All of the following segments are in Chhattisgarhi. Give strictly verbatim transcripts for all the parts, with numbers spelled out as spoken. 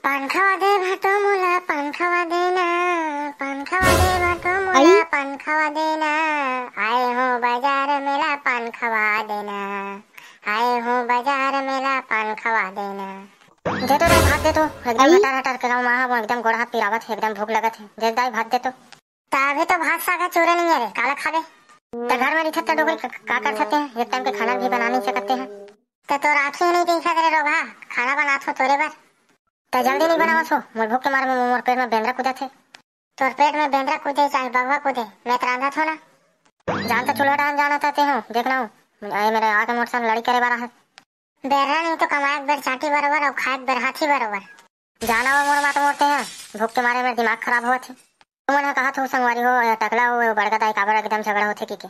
पान खवा दे भाटो मोला, पान खवा देना, पान खवा दे भाटो मोला, आई? पान खवा देना, आए हो बाजार मेला, पान खवा देना, आए हो बाजार मेला, पान खवा देना। दे तो रे, भात दे तो, एकदम आई? हटर हटर के गाँव में, एकदम गोड़ हाथ पिरावत है, एकदम भूख लगत है, दे दाई, भात दे तो। त अभी तो भात साग चूरे नहीं है रे, काला खाबे? त घर में रहिथे त डोकरी का, का कर सकते हैं, एक टाइम के खाना भी बना नहीं सकते हैं। त तोर आँखी नहीं दिखत रे रोगहा, खाना बनात हो तोरे बर। त जल्दी नहीं बनावत हो, मोर भूख के मारे में मोर पेट में बेंदरा कूदत हे। तोर पेट में बेंदरा कूदे चाहे बगवा कूदे, मैं त रांधत हो ना। जान त चूल्हा डाल जाना चाहते हो, देखना हो, ए मेरे आके मोर संग लड़ी करे वाला है। बेर्रा नहीं तो कमाए के बेर चाटी बरोबर अउ खाए के बेर हाथी बरोबर। जाना वो मोर माता मोरते हैं, भूख के मारे मेरे दिमाग खराब होत है। तुमन ह कहा थो संगवारी हो, ए टकला हो, ए बड़का दाई काबर एकदम झगड़ा होथे की के?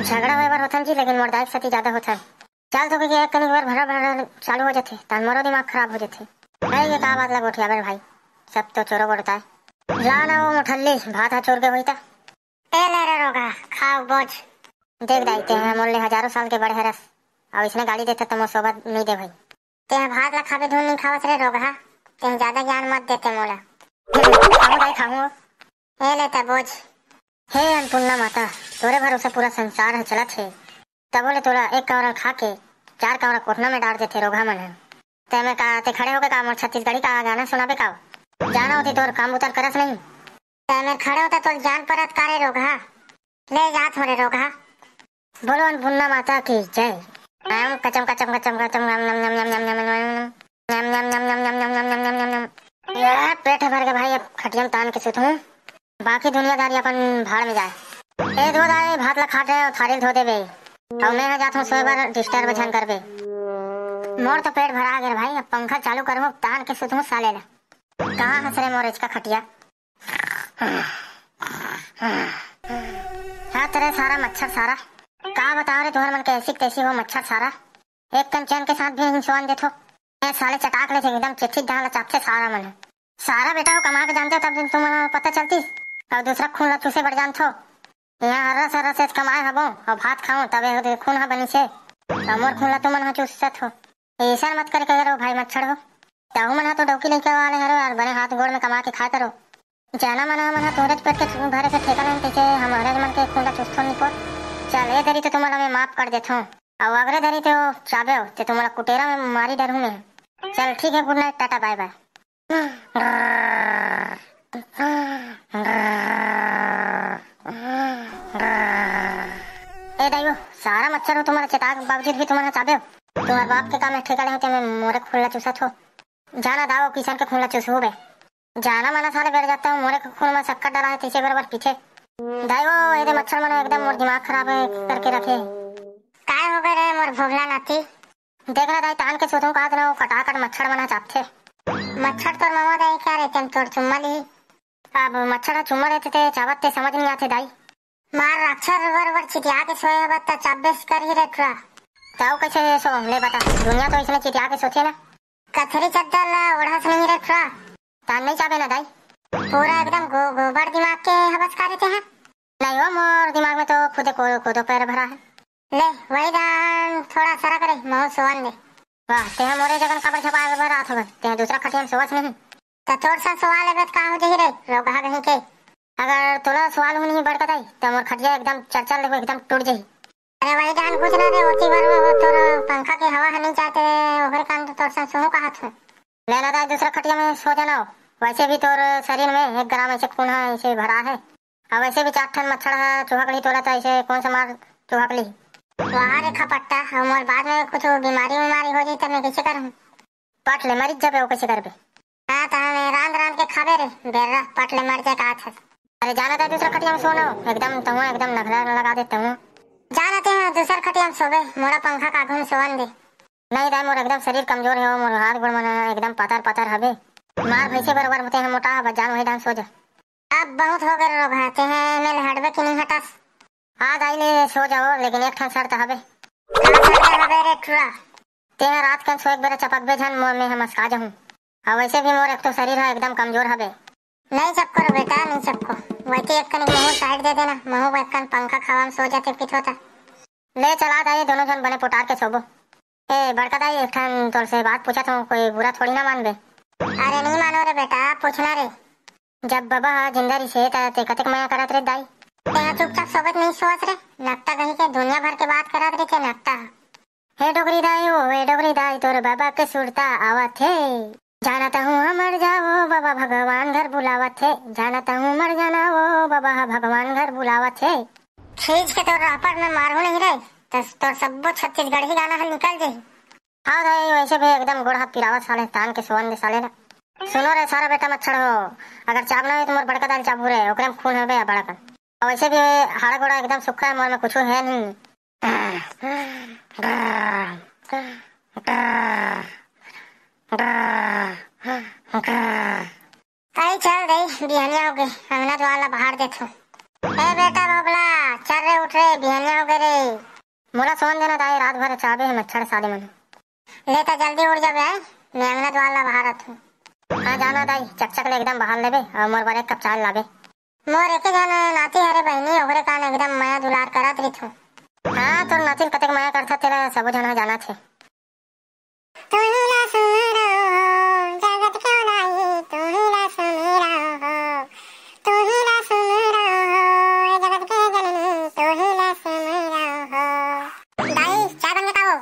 झगड़ा होए बर होथन जी, लेकिन मोर दाई के सेती ज्यादा होथन। चल तो की के एक कनी बार भरा भरा चालू हो जाथे, तहन मोरो दिमाग खराब हो जाथे। अरे ये का बात ला गोठियाबे भाई, सब तो चोरो बोलता है। ला ना वो मुठल्ली, भात हा चोर के होई ता। ए ले रे रोगा, खाओ बोझ। देख दाई, ते ह मोर ले हजारों साल के बड़े हरस, अउ इसने गाली देता त मोर सोबत नहीं दे भाई। ते ह भात ला खाबे धुन नहीं खावस रे रोगहा, ते ह ज्यादा ज्ञान मत देते मोला। खाहूं दाई, खाहूं। ए ले त बोझ। हे अन्नपूर्णा माता, तोरे भरोसे पूरा संसार ह चलत हे, तबो ले तोला एक कौरा खा के चार कौरा कोठना में डाल देथे रोगहा मन ह। ते में का, ते खड़े होके का मोर छत्तीसगढ़ी का गाना सुनाबे का? जाना होती तोर काम उतर करस नहीं। ते में खड़े होता तोर जान परत का रे रोगहा? ले जात हो रे रोगहा। बोलो अन्नपूर्णा माता की जय। आम कचम कचम कचम कचम, नम नम नम नम नम नम नम नम नम नम नम नम नम नम नम नम नम नम नम। ये पेट भर के भाई, अब खटिया में तान के सुतहूं, बाकी दुनियादारी अपन भाड़ में जाए। ए दो दाई, भात ला खात रहे, थारी धो देबे। अउ मैं ह जात हूं सोए बर, disturb झन करबे। मोर तो पेट भरा गे रे भाई, अब पंखा चालू करहूं, तान के सुतहूं साले ला। कहाँ हस रे मोर एचका खटिया? हाँ तेरे सारा मच्छर सारा, का बताओ रे तुहर मन के ऐसी तैसी हो मच्छर सारा। एक कन चैन के साथ भी नहीं सोन देथो। ए साले चटाक ले एकदम चेठी डाल चापथे सारा मन। सारा बेटा हो कमा के जानते हो तब दिन तुम मन पता चलती। और दूसरा खून ला चूसे बढ़ जानथो। यहाँ हर्रा सर्रा से कमाए हबो और भात खाओ तब ए खून हा बनी से। और मोर खून ला तुम मन चूसत हो। ऐसा मत करके करो भाई मच्छर हो। ताहू मन हा तो डौकी लइका वाले हरो यार, बने हाथ गोड़ में कमा के खाए करो। जाना मना मन हा तोहरेच पेट के भरे के ठेका नहीं, तैसे हमारे मन के खून ला चूसथो निपोर। चल ए धरी तो तुम्हारा मैं माफ कर देथो। और अगले धरी तो चाबे हो, ते तुम्हारा कुटेरा में मारी डर हूँ मैं। चल ठीक है, good night, Tata, bye bye। ए दाइयो, सारा मच्छर हो तुम्हारा चेता के बावजूद भी तुम्हारा चाबे हो। तुम्हारे बाप के काम में ठेका ले होते मैं मोरे खून ला चूसत हो। जाना दाव किसान के खून ला चूसहू बे। जाना मना साले बेर जाता हूँ, मोरे खून में शक्कर डाला है, तीसे बराबर पीछे। दाई वो, ये दे मच्छर मने एकदम मोर दिमाग खराब है करके रखे। काय हो गए रे मोर भोगला नाती? देख ना दाई, तान के सुतहूं काहत ना, वो कटाकट मच्छर मन ह चापथे। मच्छर तोर मवा दाई क्या रे, तेन तोर चुम्मा ली? अब मच्छर ह चुम्मा लेते ते चावत ते समझ नहीं आते दाई। मार राक्षस बर बर चितिया के सोए हब त चाबेस करही रे ठुरा। ताऊ कैसे सो ले बता, दुनिया तो इसने चितिया के सोचे ना। कथरी चद्दर ला ओढ़स नहीं रे ठुरा। तान नहीं चाबे ना दाई। पूरा एकदम गो-, गोबर दिमाग के हवस का रे ते हैं। नहीं हो, मोर दिमाग में तो खुदे को-, कोदो पैर भरा है। ले, वही दान थोड़ा सरक रे, महू सोवन दे। वाह, तेहा मोरे जगन काबर झपाए बर आत हवन? तेहा दूसरा खटिया में सोवत नहीं? त तोर सा सवाल है, का हो जही रे, रोगहा कहीं के। अगर तोला सवाल हो नहीं बड़का दाई, त मोर खटिया एकदम चरचर लेबो, एकदम टूट जही। अरे वही दान कुछ ना रे, ओती बर वो तोर पंखा के हवा ह नहीं जाते, ओकर काम तो तोर सा सोहू कहत हूँ। ले ना दाई, दूसरा खटिया में सो जाना हो। वैसे भी तोर शरीर में एक ग्राम ऐसे खून है, ऐसे भरा है। अब वैसे भी चार ठन मच्छर ह चुहक ली तोला, त ऐसे कौन सा मार चुहक ली? वाह रे खपट्टा, अब मोर बाद में कुछ बीमारी उमारी हो जाई, त मैं कैसे करूँ? पट ले, मरिच जबे, वो कैसे करबे? हाँ, त हमें रांध रांध के खाबे रे, बेर्रा, पट ले मर जाए का था। अरे जाना था दूसरा खटिया में सोना हो, एकदम तहुआ एकदम नखरा लगा दे तहुआ। जाना ते हैं दूसर खटिया में सोबे, मोरा पंखा का आगू में सोवन दे। नहीं दाई, मोर एकदम शरीर कमजोर है, मोर हाथ गोड़ मन एकदम पातर पातर हबे। मार भैंसे बरोबर होते हैं, मोटा हबे, जान वही डांस हो जा। अब बहुत हो गए रोगहा, ते हैं मैं हटबे कि नहीं हटास? हाँ दाई, ले सो जाओ, लेकिन एक ठन शर्त हबे। का शर्त हबे रे ठुरा? ते ह रात कन सोए के बेरा चपकबे झन, मोर में ह मस्का जहूं। अउ वैसे भी मोर एक तो शरीर ह एकदम कमजोर हबे। नहीं चपको रे बेटा, नहीं चपको। वैसे एक कनिक मुंह side दे देना, महू एक कन पंखा खावा में सो जाते पित होता। ले चला दाई, दोनों झन बने पोटार के सोबो। ए बड़का दाई, एक ठन तोर से बात पूछत हूँ, कोई बुरा थोड़ी ना मानबे। अरे नहीं मानो रे बेटा, पूछना रे। जब बबा ह जिंदा रिसे त ते कतेक मया करत रे दाई। ते ह चुपचाप सोवत नहीं सोवत रे। नकटा कही के दुनिया भर के बात करत रे ते नकटा। हे डोकरी दाई ओ, हे डोकरी दाई, तोर बबा के सुरता आवत हे। जानत हूँ हमर जाओ बबा, भगवान घर बुलावत हे। जानत हूँ मर जाना ओ बबा, भगवान घर बुलावत हे। खींच के तोर रापट में मारू नहीं रे, त तोर सब्बो छत्तीसगढ़ी गाना ह निकल जाही। हाँ दाई, वैसे भी एकदम गोड़ हाथ पिरावत साले, तान के सोवन दे साले ला। सुनो रे सारा बेटा मच्छर हो, अगर चाबना है तो मोर बड़का दाई ल चाबू रे, ओकरे में खून हवे बड़ा कन। और वैसे भी हाड़ा गोड़ा एकदम सुक्खा है, मोर में कुछ है नहीं। अरे चल रे, बिहनिया हो गई, अंगना द्वार ला बहार देथो। ए बेटा भोबला, चल रे, उठ रे, बिहनिया हो गई रे। मोला सोन देना दाई, रात भर चाबे है मच्छर साले मन। ले त जल्दी उठ जाबे, आय, मैं अंगना द्वार ला बहारत हूँ। हाँ जाना दाई, चकचक ले एकदम बहार लेबे और मोर बर एक कप चाय लाबे। मोर एक झन नाती हरे बहिनी, ओकरे कान एकदम मया दुलार करत रिथो। हाँ, तोर नाती ल कतेक मया करथा तेला सबो झन ह जानत हे। तुही ला सुमिरो हो, जगत के दाई, तुही ला सुमिरो हो, तुही ला सुमिरो हो, जगत के जननी, तुही ला सुमिरो हो। दाई, चाय बन गे का वो?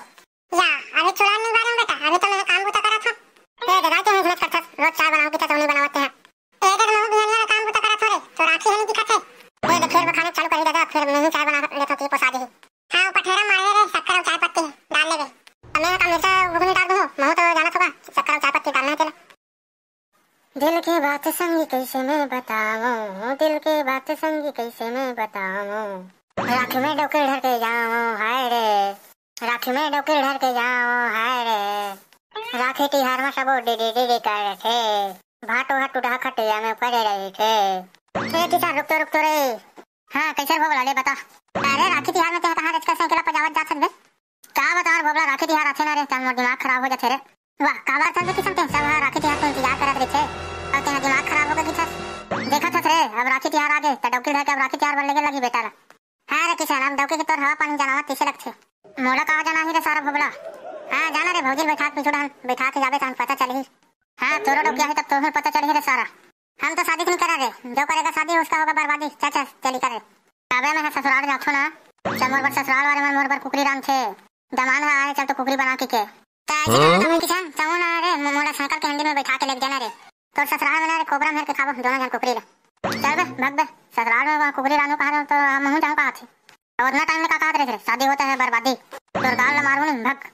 या, अभी चुला नहीं बारे बेटा, अभी तो मैं काम बूता करत हूँ। ए, दाई, ते मेहनत करथस, रोज चाय बनाओ कि तो नहीं बनावत हे। ए, देख, महू बिहनिया ला काम बूता करत हो रे, तो राखी है नहीं दिखत है। ए, देख, फिर वो खाने चालू करी दादा, फिर मैं ही चाय बना लेता हूँ, तो ये पोसा दे। हाँ, वो पठेरा मारे रे, शक्कर और चाय पत्ती डाल लेबे। अब मैं का मिर्चा घुगनी डाल दूँ, महू तो जानत होगा, शक्कर और चाय पत्ती डालना है तेला। दिल के बात संगी कैसे मैं बताऊं, दिल के बात संगी कैसे मैं बताऊं। राखी में डोके ढर के जाऊं, हाय रे। राखी में डोके ढर के जाऊं, हाय रे। राखी तिहार में सबो डिडी डिडी करथे। भाटो हा टूटा खटिया में पड़े रहिथे। ए किसान, रुक तो, रुक तो रे। हाँ, कैसे भोगला ले बता। अरे, राखी तिहार में तें कहाँ रचका साइकिल पजावत जात हस बे? का बतावं भोगला, राखी तिहार आथे ना रे, तब मोर दिमाग खराब हो जाथे रे। वाह, काबर चल दे किसन, तें सब ह राखी तिहार के इंतजार करत रहिथे, अउ तें दिमाग खराब हो गे किसन। देखत हस रे, अब राखी तिहार आगे, त डौकी धर के अब राखी तिहार बर लेगे लगही बेटा ला। हाँ रे किसन, अब डौकी के तोर हवा पानी जनावत तइसे लगथे। मोला का जाना ही रे सारा भोगला। हाँ, जाना रे, भौजी ल बैठा के पीछू डहन, बैठा के जाबे तहन पता चलही। हाँ, तोरो डौकी आही तब तोहू पता चलही रे सारा। हम तो शादी नहीं करा रे, जो करेगा शादी उसका होगा बर्बादी। चल चल, चली करे। अबे मैं ससुराल जाथो ना, चल मोर बर ससुराल वाले मन मोर बर कुकरी रांधथे, दमांद ह आए चल तो कुकरी बना के के। त ऐसे हाँ? कहा था किसान, तहू ना रे, मो-, मोला साइकिल के हैंडल में बैठा के लेके जाना रे। तोर ससुराल में ना रे, कोबरा मेर के खाबो दोनों जन कुकरी ला। चल बे, भाग बे, ससुराल में वहाँ कुकरी रांधो कहा तो, तो महू जाऊँ कहा थे। तो उतना टाइम में का कहत रहे थे, शादी होता है बर्बादी। तोर गाल ला मारू नहीं, भाग।